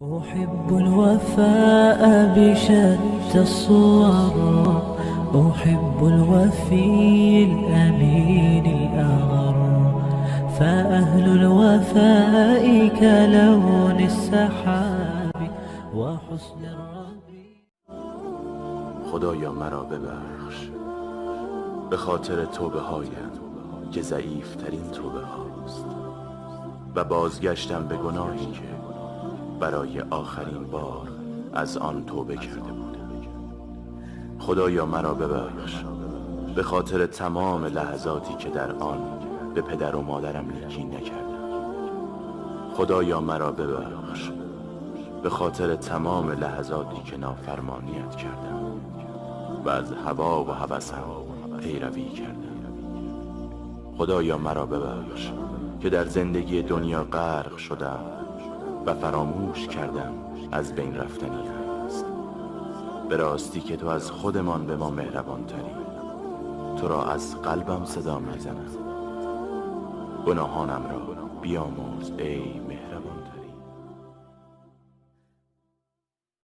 أحب الوفاء بشتى الصور، أحب الوفي الأمين الأغر، فأهل الوفاء كلون السحاب وحسن الربيع. خدایا مرا ببخش به خاطر توبه هایم که ضعیف ترین توبه هاست و بازگشتم به گناهی که برای آخرین بار از آن توبه کرده بودم. خدایا مرا ببخش به خاطر تمام لحظاتی که در آن به پدر و مادرم نیکی نکردم. خدایا مرا ببخش به خاطر تمام لحظاتی که نافرمانیت کردم و از هوا و هوسم پیروی کردم. خدایا مرا ببخش که در زندگی دنیا غرق شدم و فراموش کردم از بین رفتنی است. به راستی که تو از خودمان به ما مهربان تری. تو را از قلبم صدا میزنم. گناهانم را بیامرز ای مهربان تری.